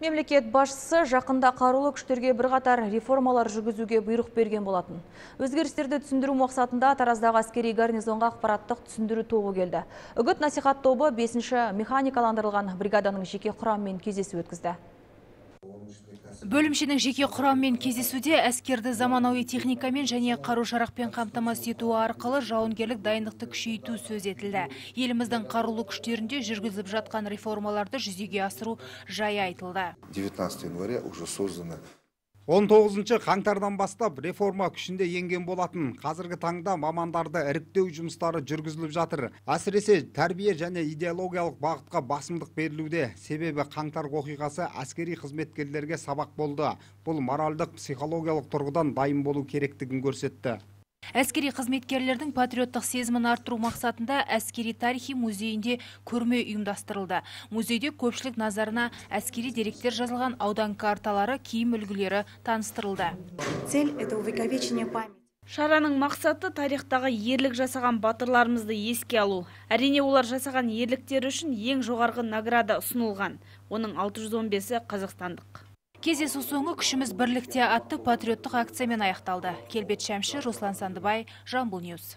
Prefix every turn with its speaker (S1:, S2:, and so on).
S1: Мемлекет басшысы жақында қарулы күштерге бірқатар реформалар жүргізуге бұйрық берген болатын. Өзгерістерді түсіндіру мақсатында Тараздағы әскери гарнизонға ақпараттық түсіндіру тобы келді. Үгіт насихат тобы 5-ші механикаландырылған бригаданың жеке құрамымен кездесу өткізді.
S2: Бөлімшенің жеке құрамымен кездесуде әскерді заманауи техникамен және қару-жарақпен қамтамасыз ету арқылы жауынгерлік дайындықты күшейту сөз етілді. Еліміздің қарулы күштерінде жүргізіліп жатқан реформаларды жүзеге асыру жайы айтылды.
S3: 19 января уже создано.
S4: 19 қаңтардан бастап реформа күшіне енген болатын. Қазіргі таңда мамандарды іріктеу жұмыстары жүргізіліп жатыр. Әсіресе тәрбие және идеологиялық бағытқа басымдық берілуде. Себебі қаңтар оқиғасы әскери қызметкерлерге сабақ болды. Бұл моральдық, психологиялық тұрғыдан дайын болу керектігін көрсетті.
S2: Әскери қызметкерлердің патриоттық сезімін арттыру мақсатында әскери тарихи музейінде көрме ұйымдастырылды. Музейде көпшілік назарына әскери деректер жазылған аудан карталары, киім үлгілері таныстырылды.
S5: Цель – это увековечение памяти.
S6: Шараның мақсаты – тарихтағы ерлік жасаған батырларымызды еске алу. Әрине, олар жасаған ерліктері үшін ең жоғарғы награда ұсынылған. Оның 615-і қазақстандық.
S2: Кездесу соңы «Күшіміз бірлікте» атты патриоттық акциямен аяқталды. Келбет Шәмші, Руслан Сандыбай, Жамбыл Ньюс.